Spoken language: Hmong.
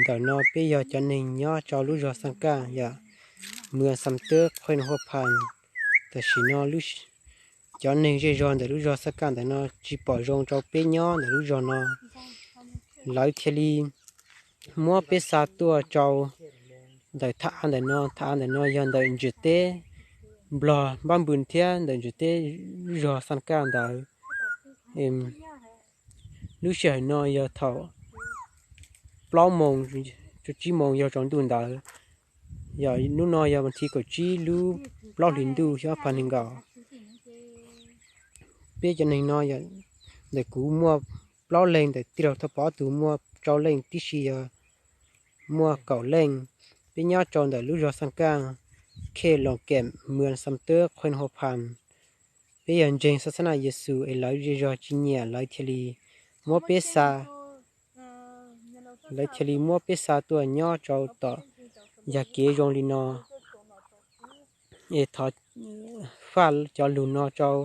Ntawm no peb yog cov neeg nyob rau lub zog Xaj Kaj yom, mws Xam Teb Qhues Hua Phas. Tam sim no cov neeg zej zog ntawm lub zog Xaj Kaj ntawm no tsis pom zoo rau peb nyob ntawm lub zog no, lawv thiaj li muab peb xa tuaj rau ntawm thaj av ntawm no. Thaj av ntawm no yog ntawm ntsws teb Nplog Npab Npws thiab ntawm ntsws teb zog Xaj Kaj ntawd. Lub sij hawm no yog thaum plaub moos rau tsib moos yog tsaus ntuj ntawd. Yog hnub no yog vas thib kaum tsib lub plaub hlis ntuj xyoo ob phav nees nkaum. Peb cov neeg no ntawm kuv muaj plaub leeg, ntawm tij laug Thoj Pov ob tug muaj rau leej, tib si yog muaj kaum leej. Peb nyob rau ntawm lub zog Xaj Kaj, khej Loos Kem, mws Xam Teb Qhues Hua Phas. Peb yog ntseeg xab xab naj Yexus es lawv zej zog tsis nyiam, lawv thiaj li muab peb xa, lawv thiaj li muab peb xa tuaj nyob rau tom yag kev zoo li no. Es thov faj cov lus no rau